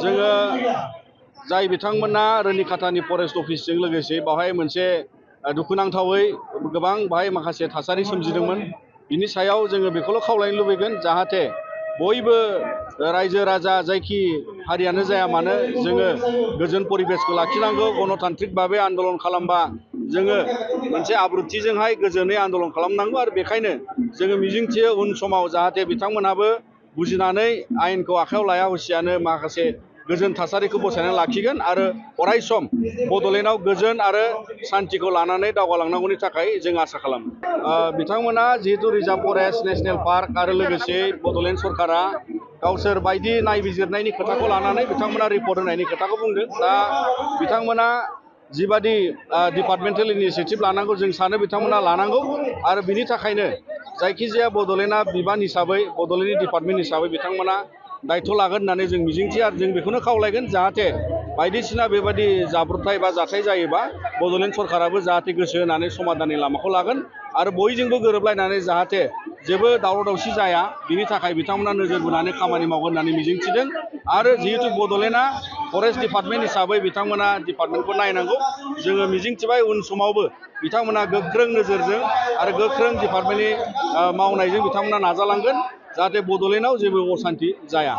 जोङो जाय बिथांमोना रुनिखातानि फरेस्ट अफिसजों लोगोसे बावहाय मोनसे दुखुनांथावै गोबां बाहाय माखासे थासारि सोमजिदोंमोन। बिनि सायाव जोङो बेखौल' खावलायनो लुबैगोन जाहाथे बयबो रायजो राजा जायखि हारियानो जाया मानो जोङो गोजोन परिबेसखौ लाखिनांगौ। गणतान्त्रिक भाबै आन्दलन खालामबा जोङो मोनसे आब्रुथिजोंहाय गोजोनै आन्दलन खालामनांगौ आरो बेखायनो जोङो मिजिंथियो उन समाव जाहाथे बिथांमोनहाबो बुजिनानै आयेनखौ आखायाव लाया हसियानो माखासे गोजोन थासारिखौ बसायनानै लाखिगोन आरो अरायसम बड'लेण्डआव गोजोन आरो सान्थिखौ लानानै दावगालांनांगौनि थाखाय जों आसा खालामो। बिथांमोना जिहेतु रिजार्भ फरेस्ट नेशनेल पार्क आरो लोगोसे बड'लेण्ड सरकारा गावसोर बायदि नायबिजिरनायनि खोथाखौ लानानै बिथांमोना रिपर्ट होनायनि खोथाखौ बुंदों। दा बिथांमोना जिबादि डिपार्टमेन्टेल इनिसियेटिभ लानांगौ जों सानो बिथांमोना लानांगौ आरो बिनि थाखायनो जायखिजाया बड'लेण्डआ बिबान हिसाबै बड'लेण्डनि डिपार्टमेन्ट हिसाबै बिथांमोना दायथ' लागोन होननानै जों मिजिंथियो आरो जों बेखौनो खावलायगोन जाहाथे बायदिसिना बेबायदि जाब्रबथाय बा जाथाय जायोबा बड'लेण्ड सरकाराबो जाहाथे गोसो होनानै समाधाननि लामाखौ लागोन आरो बयजोंबो गोरोबलायनानै जाहाथे जेबो दावराव दावसि जाया बिनि थाखाय बिथांमोना नोजोर बोनानै खामानि मावगोन होननानै मिजिंथिदों। आरो जिहेतु बड'लेण्डआ फरेस्ट डिपार्टमेन्ट हिसाबै बिथांमोना डिपार्टमेन्टखौ नायनांगौ। जोङो मिजिंथिबाय उन समावबो बिथांमोना गोख्रों नोजोरजों आरो गोख्रों डिपार्टमेन्टनि मावनायजों बिथांमोना नाजालांगोन जाहाथे बड'लेण्डआव जेबो असान्थि जाया।